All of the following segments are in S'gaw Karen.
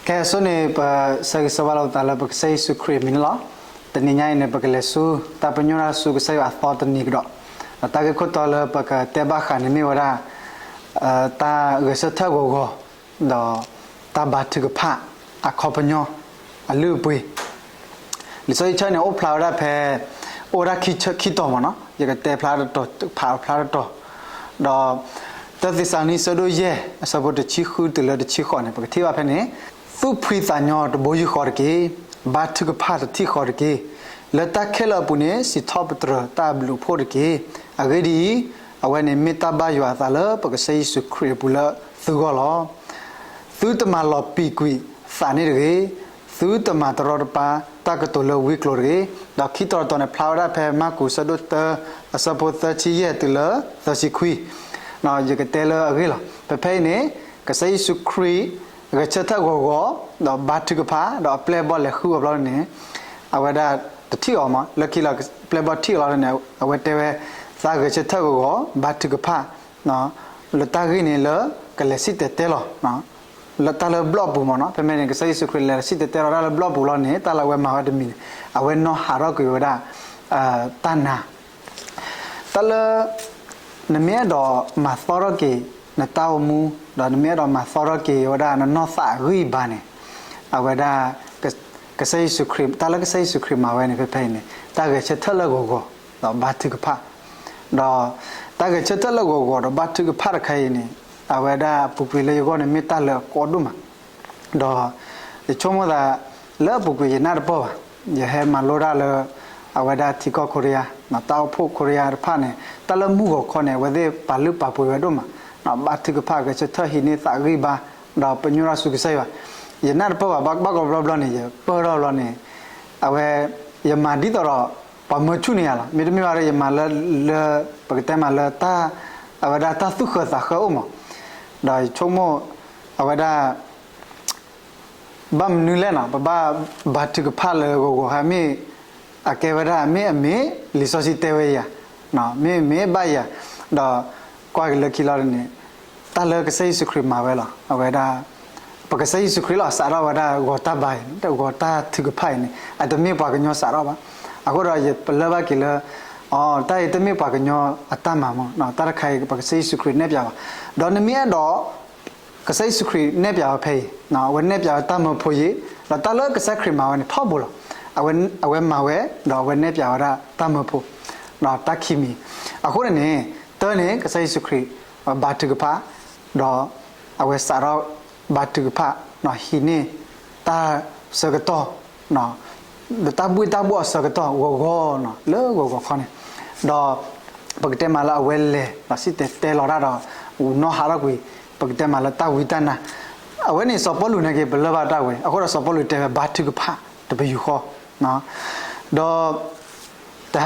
ခဲအံၤန့ၣ် ပဆၢဂ့ၤဆၢဝါလိာ်သးလၢပကစၢ်ယ့ၣ်ၡူးခရံာ်အမံၤန့ၣ်လီၤ. တနံၤညါအံၤန့ၣ် ပကလဲၤဆူတၢ်ပညိၣ်တၢ်ဆူကစၢ်ယွၤအသီတနံၤကဒီး, ဒီးတၢ်ဂ့ၢ်ခိၣ်တီလၢပကတဲဘၣ်ဃးန့ၣ်မ့ၢ်ဝဲဒၣ် တၢ်ဂဲၤဆၢထၢၣ်ဂီၤဂီၤ ဒီးတၢ်ဘါထုကဖၣ် အခီပညီ အလုၢ်အပှ့ၤ လံာ်စီဆှံအဆၢန့ၣ် အိၣ်ဖျါဝဲဒၣ်ဖဲ အိၣ်ဝဲဒၣ်ခံဆၢခံတီၤမ့ၢ်နီၤ, ယကတဲဖျါတတီၤ ဖးဖျါတတီၤ, ဒီး တၢ သ့းစၤလနံ အဆၢဒိၣ်ယဲၢ် အဆၢဖိတဆံဃုတုၤလၢတဆံဃိးန့ၣ် ပကထံၣ်ဘၣ်ဖဲန့ၣ်, သူၣ်ဖှံသးညီတဘိယူၢ်ဃီတက့ၢ်, ဘါထုကဖၣ်တထံၣ်ဃီတက့ၢ်, လၢတၢ်ခဲလၢာ်အပူၤန့ၣ် စံးထီၣ်ပတြၢၤတၢ်အဘျုးအဖှိၣ်တက့ၢ်. အဂ့ၢ်ဒ်အံၤ, အဝဲန့ၣ်မ့ၢ်တၢ်ဘၣ်ယွၤအသးလၢပကစၢ်ယ့ၣ်ၡူးခရံာ်အပူၤလၢသုဂီၢ်လီၤ. သုတမၤလီၤပံာ်ကွံာ်သးန့ၣ်တဂ့ၤ, သုတမၤတရီတပါတၢ်ကတိၤလၢဝံကျိၤတဂ့ၤ. ဒီးခံတီၤတတီၤန့ၣ် ဖျါဝဲဒၣ်ဖဲမၢ်ကူးအဆၢဒိၣ်တၢ အဆၢဖိသၢဆံယဲၢ်တုၤလၢသၢဆံခွံ, ယကတဲလၢအဂ့ၢ်လီၤ. ဖဲဖဲအံၤန့ၣ် ကစၢ်ယ့ၣ်ၡူးခရံာ် ဂဲၤဆၢထၢၣ်ဂီၤဂီၤ ဒီးဘါထုကဖၣ် ဒီးအပျဲၢ်အဘီၣ်လဲၤဃုအီၤဘျီန့ၣ် အဝဲဒၣ်တထံၣ်အီၤမး လၢခံလီၤ ပျဲၢ်ဘီၣ်ထံၣ်အီၤလီၤန့ၣ် အဝဲတဲဝဲ သးဂဲၤဆၢထၢၣ်ဂီၤဂီၤ ဘါထုကဖၣ် လၢတၢ်ဂ့ၢ်န့ၣ်လၢကလဲၤစံၣ်တဲၤတဲလီၤ လၢတၢ်လၢဘျီၣ်ပူၤမ့ၢ်နီၤ. ဖဲမ့ၢ်န့ၣ် ကစၢ်ယ့ၣ်ၡူးခရံာ်လဲၤစံၣ်တဲၤတဲလီၤတၢ်လၢဘျီၣ်ပူၤလီၤန့ၣ် တၢ်လၢအဝဲမၤဝဲတမံၤန့ၣ် အဝဲနီၢ်ဟးထီၣ်ကွံာ်ဝဲဒၣ် တၢ်နာ် တၢ်လၢ နမ့ၢ်အဲၣ်ဒိးမၤသီထီၣ်က့ၤ နတၢ်အိၣ်မူ ဒီးနမ့ၢ်အဲၣ်ဒိးမၤသီထီၣ်က့ၤဝဲဒၣ်နနီၢ်သးအဂံၢ်အဘါန့ၣ် အဝဲဒၣ် ကစၢ်ယ့ၣ်ၡူးခရံာ် တၢ်လၢကစၢ်ယ့ၣ်ၡူးခရံာ်မၤဝဲန့ၣ် ဖဲဖဲအံၤန့ၣ် တၢ်ဂဲၤဆၢထၢၣ်လၢဂီၤဂီၤ ဒီးဘါထုကဖၣ် ဒီးတၢ်ဂဲၤဆၢထၢၣ်လၢဂီၤဂီၤဒီးဘါထုကဖၣ်တခါအံၤန့ၣ် အဝဲဒၣ်အပူၤကွံာ်လၢယဂီၢ်န့ၣ်မ့ၢ်တၢ်လၢအကီဒိၣ်မး ဒီး ယဆိကမိၣ်သး လၢအပူၤကွံာ်ယနၢ်တပၢၢ်ဘၣ်, ယဟဲမၤလိတၢ်လၢ အဝဲဒၣ်ထံကီၢ်ခိရံယါ တၢ်အိၣ်ဖှိၣ်ခိရံယါတဖၣ်န့ၣ် တၢ်လၢမုၢ်ဂီၤခီန့ၣ် အဝဲသ့ၣ်ပာ်လုၢ်ပာ်ပှ့ၤဝဲဒိၣ်မး, ဘါထုကဖၣ်ဂဲၤဆၢထၢၣ်ဟံးန့ၢ်သးဂံၢ်ဘါ ဒီးပညိၣ်တၢ်ဆူကစၢ်ယွၤ, ယနၢ်တပၢၢ်ဘၣ် ဘၣ်ကီဘျီဘျီန့ၣ် ယပၢၢ်ထီၣ်ဘျီန့ၣ် အဝဲ ယမၤဒ်သိးဒီး ပှၤမၢဆူၣ်န့ၢ်ယၤလီၤ. မ့တမ့ၢ်ဘၣ်ဒီး ယမၤလၢ လၢ ပကတဲမးလၢတၢ် အဝဲဒၣ်တၢ်သူၣ်ဃၢသးဃၢအိၣ်မး, ဒီးယဆိကမိၣ် အဝဲဒၣ် ဘၣ်မနုၤလဲၣ်နီၤ ပဘၣ်ဘါထုကဖၣ်လၢဂီၤဂီၤဟါမ့ၢ် အကဲဝဲဒၣ်မ့ၢ်အမ့ၢ် လံာ်စီဆှံတဲဝဲယၤ, မ့ၢ်မ့ၢ်ဘၣ်ယၤ, ဒီးကွၢ်က့ၤလၢခံလီၤန့ၣ် တၢ်လၢကစၢ်ယ့ၣ်ၡူးခရံာ်မၤဝဲလီၤ. အဝဲဒၣ် ပကစၢ်ယ့ၣ်ၡူးခရံာ်လီၤ စးထီၣ်ဝဲဒၣ်ဂီၤတၢ်ဘါအံၤ ဂီၤတၢ်ထုကဖၣ်အံၤန့ၣ် အတမ့ၢ်ပှၤကညီစးထီၣ်ဘၣ်. အဃိဒီးယပလၢၢ်ဘၣ်က့ၤလၢ အီ တၢ်အံၤတမ့ၢ်ပှၤကညီအတၢ်မၤမး တၢ်တခါအံၤ ပကစၢ်ယ့ၣ်ၡူးခရံာ်နဲၣ်ပၠးဘၣ်. ဒီးနမ့ၢ်အဲၣ်ဒိး ကစၢ်ယ့ၣ်ၡူးခရံာ်နဲၣ်ပၠးဝဲဖဲအံၤ အဝဲနဲၣ်ပၠးဝဲတၢ်မၢဖိအံၤ ဒီးတၢ်လၢကစၢ်ခရံာ်မၤဝဲန့ၣ်ထီဘိလီၤ. အဝဲမၤဝဲ ဒီးအဝဲနဲၣ်ပၠးဝဲဒၣ်တၢ်မၢဖိ ဒီးတၢ်ခံမံၤ, အဃိန့ၣ်န့ၣ် တၢ်န့ၣ် ကစၢ်ယ့ၣ်ၡူးခရံာ် ဘါထုကဖၣ် ဒီးအဝဲစးထီၣ်ဘါထုကဖၣ် ဟံးန့ၢ်တၢ်ဆၢကတီၢ် ဒီးတၢ်ဘှ့ၣ်တၢ်ဘှီၣ်အဆၢကတီၢ်ဂီၤဂီၤ လၢဂီၤဂီၤခီန့ၣ်, ဒီး ပကတဲမးလၢအဝဲလဲၤဒီးစံၣ်တဲၤတဲလီၤတၢ်ဒီး နီၢ်ဟးထီၣ်ကွံာ် ပကတဲမးလၢတၢ်ဝံတၢ်နါ, အဝဲန့ၣ်စီၤပီလူးနာ်က့ၤ ပလၢၢ်ဘၣ်တၢ်ဝဲ အဃိဒီးစီၤပီလူးတဲဝဲဘါထုကဖၣ်တပယူာ်ဃီ, ဒီး တဟါ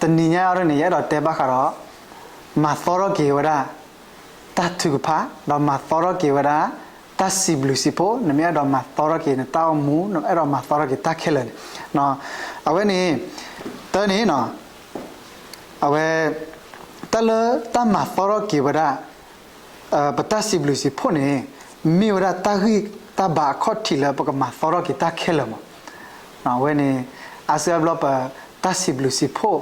တနံၤညါအံၤန့ၣ် ယအဲၣ်ဒိးတဲဘၣ်ဃးဒီး မၤသီထီၣ်က့ၤဝဲဒၣ် တၢ်ထုကဖၣ် ဒီးမၤသီထီၣ်က့ၤဝဲဒၣ် တၢ်စံးဘျုးစံးဖှိၣ် နမ့ၢ်အဲၣ်ဒိးမၤသီထီၣ်က့ၤနတၢ်အိၣ်မူ နအဲၣ်ဒိးမၤသီထီၣ်က့ၤတၢ်ခဲလၢာ်န့ၣ်, အဝဲန့ၣ် တၢ်န့ၣ် အဝဲ တၢ်လၢတၢ်မၤသီထီၣ်က့ၤဝဲဒၣ် ပတၢ်စံးဘျုးစံးဖှိၣ်န့ၣ် မ့ၢ်ဝဲဒၣ်တၢ်ဂံၢ်တၢ်ဘါအခီၣ်ထံးလၢပကမၤသီထီၣ်က့ၤတၢ်ခဲလၢာ်မး, အဝဲန့ၣ် အါစုအါဘျီပတၢ်စံးဘျုးစံးဖှိၣ်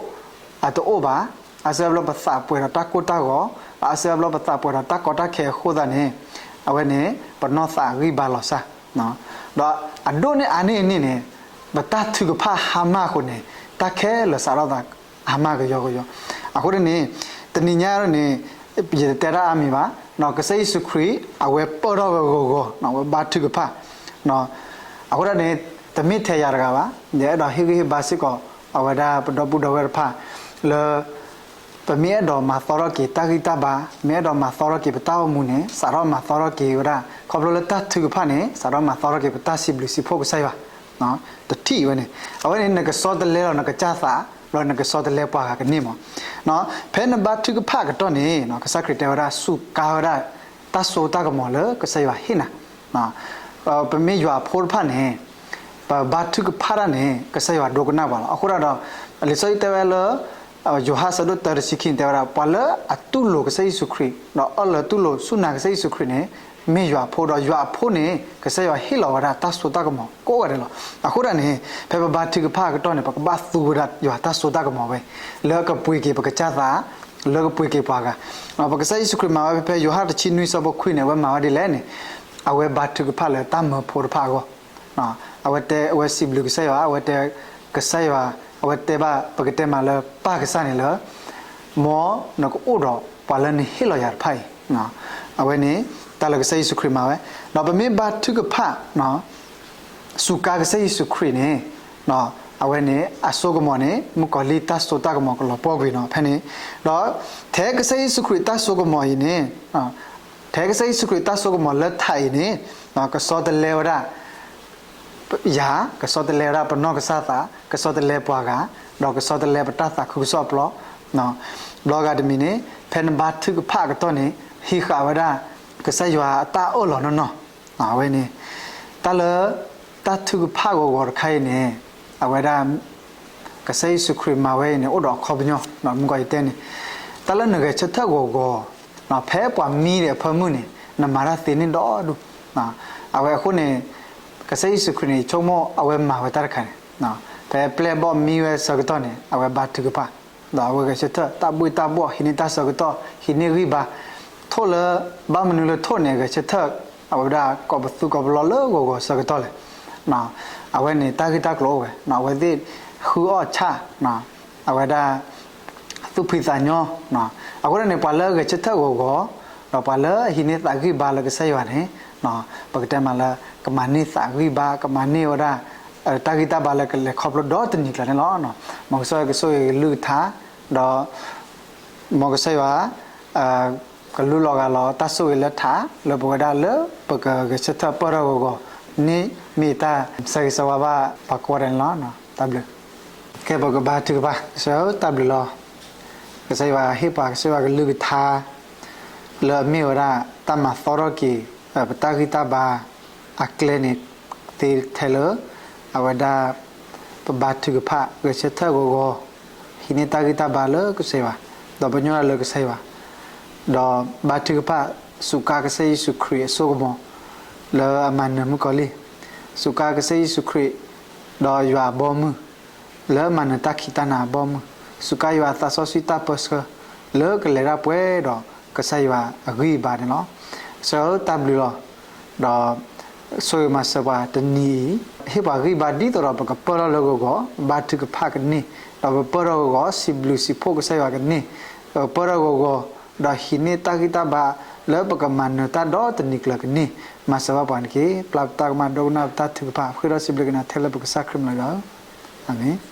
အတအိၣ်ဘၣ်, အါစုအါဘျီပသးပှဲၤဒီးတၢ်ကိၢ်တၢ်ဂီၤ, အါစုအါဘျီပသးပှဲၤဒီးတၢ်ကီတၢ်ခဲအဃိသတးန့ၣ်, အဝဲန့ၣ် ပနီၢ်သးဂံၢ်ဘါလီၤစၢ်, ဒီးအဒိၣ်န့ၢ်အါန့ၢ်န့ၣ်န့ၣ် ပတၢ်ထုကဖၣ်ဟါမၢ်အဃိန့ၣ် တၢ်ခဲလၢာ်စးထီၣ်သး ဟါမၢ်ကယီကယီ, အဃိန့ၣ် တနံၤညါအံၤန့ၣ် ယတတဲတၢ်အါမံၤဘၣ်, ကစၢ်ယ့ၣ်ၡူးခရံာ် အဝဲပၢၢ်ထီၣ်ဝဲဂီၤဂီၤ အဝဲဘါထုကဖၣ်, အဃိန့ၣ် တမ့ၢ်ထဲယၤတဂၤဘၣ်, ယအဲၣ်ဒိးဟ့ၣ်ဂံၢ်ဟ့ၣ်ဘါစ့ၢ်ကီး အဝဲဒၣ်ပဒီပုၢ်ဒီဝဲၢ်တဖၣ် လၢ ပမ့ၢ်အဲၣ်ဒိးမၤသီထီၣ်က့ၤတၢ်ဂံၢ်တၢ်ဘါ, မ့ၢ်အဲၣ်ဒိးမၤသီထီၣ်က့ၤပတၢ်အိၣ်မူန့ၣ် စးထီၣ်မၤသီထီၣ်က့ၤဝဲဒၣ်, ခီဖျိလၢတၢ်ထုကဖၣ်န့ၣ် စးထီၣ်မၤသီထီၣ်က့ၤပတၢ်စံးဘျုးစံးဖှိၣ်ကစၢ်ယွၤ, တထံၣ်ဝဲန့ၣ်, အဝဲန့ၣ် နကဆီတလဲလီၤနကစၢ်သး, ဒီးနကဆီတလဲပှၤဂၤကန့ၢ်မး, ဖဲနဘါထုကဖၣ်အကတီၢ်န့ၣ် ကစၢ်ခရံာ်တဲဝဲဒၣ် စူးကါဝဲဒၣ် တၢ်စိတၢ်ကမီၤလၢကစၢ်ယွၤဟ့ၣ်နၤ ပမ့ၢ်ယွၤအဖိတဖၣ်န့ၣ် ပဘါထုကဖၣ်တၢ်န့ၣ် ကစၢ်ယွၤဒိကနၣ်ပှၤလီၤ. အဃိဒီး လံာ်စီဆှံတဲဝဲလၢ ယိၤဟၣ်အဆၢဒိၣ်တၢတဆံခံန့ၣ် တဲဝဲဒၣ် ပှၤလၢအတူၢ်လိာ်ကစၢ်ယ့ၣ်ၡူးခရံာ် ဒီးအၢၣ်လီၤတူၢ်လိာ်ဆူၣ်နာ်ကစၢ်ယ့ၣ်ၡူးခရံာ်န့ၣ် မ့ၢ်ယွၤအဖိဒီးယွၤအဖိန့ၣ် ကစၢ်ယွၤဟ့ၣ်လီၤဝဲဒၣ်တၢ်စိတၢ်ကမီၤကိးဂၤဒဲးလီၤ. အဃိဒၣ်န့ၣ် ဖဲပဘါထုကဖၣ်အကတီၢ်န့ၣ် ပကဘၣ်သူဝဲဒၣ်ယွၤတၢ်စိတၢ်ကမီၤဝဲ လၢကပှ့ၤက့ၤပကစၢ်သး လၢကပှ့ၤက့ၤပှၤဂၤ ပကစၢ်ယ့ၣ်ၡူးခရံာ်မၤဝဲဖဲ ဖဲယိၤဟၣ်တဆံနွံဆၢဖိခွံန့ၣ် အဝဲမၤဝဲဒ်လဲၣ်န့ၣ် အဝဲဘါထုကဖၣ်လၢတၢ်မၢဖိတဖၣ်အဂီၢ် အဝဲတဲ အဝဲစံးဘျုးကစၢ်ယွၤ အဝဲတဲ ကစၢ်ယွၤ အဝဲတဲဘၣ် ပကတဲမးလၢပၢ်ကစၢ်န့ၣ်လၢ မ်နကအိၣ်ဒီးပှၤလၢနဟ့ၣ်လီၤယၤတဖၣ်အံၤ အဝဲန့ၣ် တၢ်လၢကစၢ်ယ့ၣ်ၡူးခရံာ်မၤဝဲ ဒီးပမ့ၢ်ဘါထုကဖၣ် စူးကါကစၢ်ယ့ၣ်ၡူးခရံာ်န့ၣ် အဝဲန့ၣ် အစိကမီၤန့ၣ် မုၣ်ကီၤလံၢ်တၢ်စိတၢ်ကမီၤကလီၤပှီၢ်ကွံာ်နီၤ ဖဲန့ၣ် ဒီး ထဲကစၢ်ယ့ၣ်ၡူးခရံာ်တၢ်စိကမီၤအံၤန့ၣ် ထဲကစၢ်ယ့ၣ်ၡူးခရံာ်တၢ်စိကမီၤလၢထးအံၤန့ၣ် ကဆီတလဲဝဲဒၣ် ယၤ ကဆီတလဲဝဲဒၣ်ပနီၢ်ကစၢ်သး ကဆီတလဲပှၤဂၤ ဒီးကဆီတလဲပတၢ်သးခုကစီၣ်အပျီ ဘျီဂၤတမံၤန့ၣ် ဖဲနဘါထုကဖၣ်အကတီၢ်န့ၣ် ဟံးဃာ်ဝဲဒၣ် ကစၢ်ယွၤအတၢ်အၢၣ်လီၤနီၢ်နီၢ် အဝဲန့ၣ် တၢ်လၢ တၢ်ထုကဖၣ်ဂီၤဂီၤတခါအံၤန့ၣ် အဝဲဒၣ် ကစၢ်ယ့ၣ်ၡူးခရံာ်မၤဝဲအံၤန့ၣ် အိၣ်ဒီးအခီပညီ မုၣ်ကီၤယတဲန့ၣ် တၢ်လၢနဂဲၤဆၢထၢၣ်ဂီၤဂီၤ ဖဲပှၤမံဒံးအဖၢမုၢ်န့ၣ် နမၤတၢ်သ့န့ၢ်ဒီဒူၣ် အဝဲအဃိန့ၣ် ကစၢ်ယ့ၣ်ၡူးခရံာ်န့ၣ် ဆိကမိၣ်အဝဲမၤဝဲတၢ်တခါန့ၣ် ဖဲပျဲၢ်ဘီၣ်မံဝဲဆၢကတီၢ်န့ၣ် အဝဲဘါထုကဖၣ် ဒီးအဝဲဂဲၤဆၢထၢၣ် တၢ်ဘှ့ၣ်တၢ်ဘှီၣ် ဟံးန့ၢ်တၢ်ဆၢကတီၢ် ဟံးန့ၢ်ဂံၢ်ဘါ ထိၣ်လၢ ဘၣ်မနုၤလၢထိၣ်န့ၣ် ဂဲၤဆၢထၢၣ် အဝဲဒၣ်ကိးပသူကိးပလီလၢဂီၤဂီၤဆၢကတီၢ်လဲၣ် အဝဲန့ၣ်တၢ်ဂ့ၢ်တၢ်ကျိၤအိၣ်ဝဲ အဝဲသ့ၣ်ဃုအီၣ်ဆၣ် အဝဲဒၣ် သူၣ်ဖှံသးညီ အဃိန့ၣ် ပှၤလၢအဂဲၤဆၢထၢၣ်ဂီၤဂီၤ ဒီးပှၤလၢအဟံးန့ၢ်သးဂံၢ်ဘါလၢကစၢ်ယွၤန့ၣ် ပကတဲမးလၢ ကမၤန့ၢ်သးဂံၢ်ဘါ ကမၤန့ၢ်ဝဲဒၣ် တၢ်ဂံၢ်တၢ်ဘါလၢကလဲၤခီဖျိဒီတနံၤကျၢၤန့ၣ်လီၤ. မ်ကစၢ်ယွၤကဆိၣ်ဂ့ၤကလုၢ်ကထါ ဒီး မ်ကစၢ်ယွၤ ကလူလီၤဂာ်လီၤတၢ်ဆိၣ်ဂ့ၤလၢထး လၢပဝဲဒၣ်လၢပကဂဲၤဆၢထၢၣ်ပၢၢ်ထီၣ်ဂီၤဂီၤန့ၣ် မ့ၢ်တၢ်ဆၢဂ့ၤဆၢဝါဘၣ်ပှၤကိးဂၤဒဲးန့ၣ်လီၤ. တၢ်ဘျုး ကဲပကဘါထုကဖၣ် ကစၢ်ဧၢ တၢ်ဘျုးလီၤ. ကစၢ်ယွၤဟ့ၣ်ပှၤကစၢ်ယွၤကလုၢ်ကထါ လၢအမ့ၢ်ဝဲဒၣ်တၢ်မၤသီထီၣ်က့ၤ ပတၢ်ဂံၢ်တၢ်ဘါ အကျဲန့ၣ် သ့ထဲလၢ အဝဲဒၣ် ပဘါထုကဖၣ်ဂဲၤဆၢထၢၣ်ဂီၤဂီၤ ဟံးန့ၢ်တၢ်ဂံၢ်တၢ်ဘါလၢကစၢ်ယွၤ ဒီးပညိၣ်တၢ်လၢကစၢ်ယွၤ ဒီးဘါထုကဖၣ် စူးကါကစၢ်ယ့ၣ်ၡူးခရံာ်အစိကမီၤ လၢအမၤနၢၤမုၣ်ကီၤလံၢ်, စူးကါကစၢ်ယ့ၣ်ၡူးခရံာ် ဒီးယွၤအဘီအမုၢ် လၢအမၤနၢၤတၢ်ခံးတၢ်နၤအဘီအမုၢ်, စူးကါယွၤအသးစီဆှံတၢ်ပၢဆှၢ လၢကလဲၤတၢ်ပှဲၤဒီးကစၢ်ယွၤအဂံၢ်အဘါန့ၣ်လီၤ. ကစၢ်ဧၢ တၢ်ဘျုးလီၤ. ဒီးဆိၣ်ဂ့ၤမၤစၢၤပှၤတနံၤအံၤ ဟ့ၣ်ပှၤဂံၢ်ဘါဒ်သိးဒီး ပကပၢၢ်ထီၣ်လၢဂီၤဂီၤ, ဘါထုကဖၣ်ကန့ၢ်, ဒီးပပၢၢ်ထီၣ်ဂီၤဂီၤ စံးဘျုးစံးဖှိၣ်ကစၢ်ယွၤကန့ၢ်, ပပၢၢ်ထီၣ်ဂီၤဂီၤ ဒီးဟံးန့ၢ်တၢ်ဂံၢ်တၢ်ဘါ လၢပကမၤနၢၤတၢ်ဒီတနံၤကျၢၤကန့ၢ်, မၤစၢၤဘၣ်ပှၤန့ၣ်တက့ၢ်. ပျၢ်ပတၢ်ကမၣ် ဒိကနၣ်ပတၢ်ထုကဖၣ် ဃ့ဒီးစံးဘျုးက့ၤနၤထဲလၢပကစၢ်ခရံာ်မံၤလီၤ. အၤမ့ၣ်.